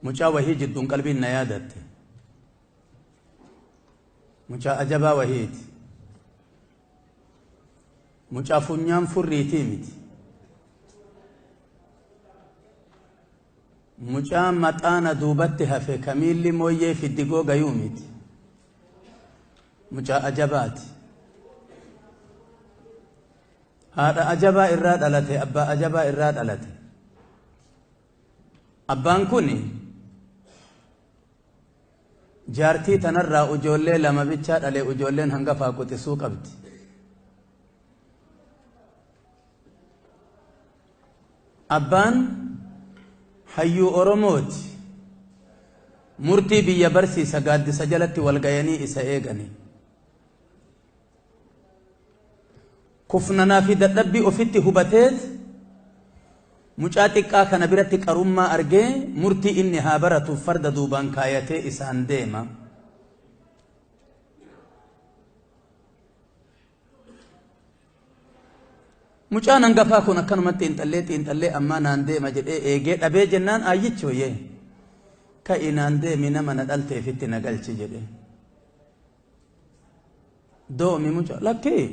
Mucaa wahii jidduun qalbiin na yaadatte. Mucaa ajabaa wahiiti. Mucaa funyaan furriitii miti. Mucaa maxaana duubatti hafe kamiilli mooyyee fiddigoo gayuu miti. Mucaa ajabaati. Haadha ajabaa irraa dhalate, abbaa ajabaa irraa dhalate. Abbaan kun jaartii tanarraa ujoollee lama bichaa dhale, ujoolleen hangafaa quxisuu qabdi. Abbaan hayyuu Oromooti. Murtii biyya barsiisa, gaaddisa jalatti wal gayanii isa eegani. Kufnanaa fi dadhabbii ofitti hubateet mucaa xiqqaa kana biratti qarummaa argee murtii inni haa baratuuf farda duubaan kaayatee isaan deema. Mucaan hangafaa kun akkanumatti xiinxallee xiinxallee ammaa naan deema jedhee eegee dhabee jennaan, aayyichi hoyyee, ka'i naan deemi, nama na dhalteefitti na galchi jedhee. Doomi mucaa, lakkii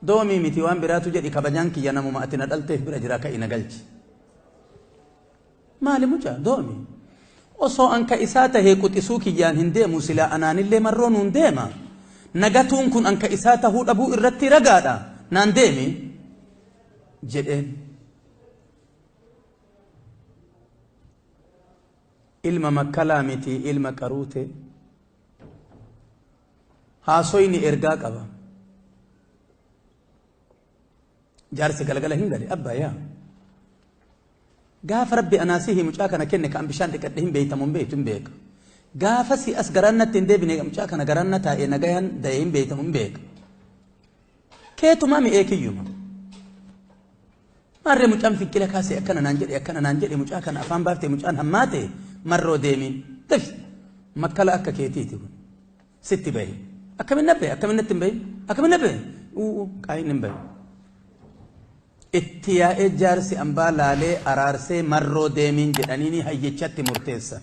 doomii miti, waan biraatu jedhi, kabajaan kiyya namuma ati na dhalteef bira jira, ka'i na galchi. Maali mucaa doomi? Osoo anka isaa tahee quxisuu kiyyaan hin deemu, silaa anaanillee marroo nuun deema. Nagatuun kun anka isaa tahuu dhabuu irratti ragaadha. Naan deemi jedheen. Ilma makkalaa miti, ilma qaruute. Haasoyni ergaa qaba. Jaarsi galgala hin gale, abbaa yaa. Gaafa Rabbi anaa sihi mucaa kana kenne kan bishaan dhiqadhe hin beeytamu hin beektu hin beeka. Gaafa si as garaan natti hin deebine, mucaa kana garaan na taa'ee nagayaan da'ee hin beeytamu hin beeka. Keetumaa mi'ee kiyyuma. Maarree mucaan finqila kaasee akkana naan jedhe, akkana naan jedhe, mucaa kana afaan baaftee mucaan hammaate, marroo deemiin. Dafi makkala akka keetiiti kun. Sitti bahe. Akkamin na bahe? Akkamin natti hin bahin? Akkamin na bahe? Uu qaayin hin bahe. Itti yaa'ee jaarsi ambaa laalee araarsee marroo deemiin jedhanii hayyichatti murteessan.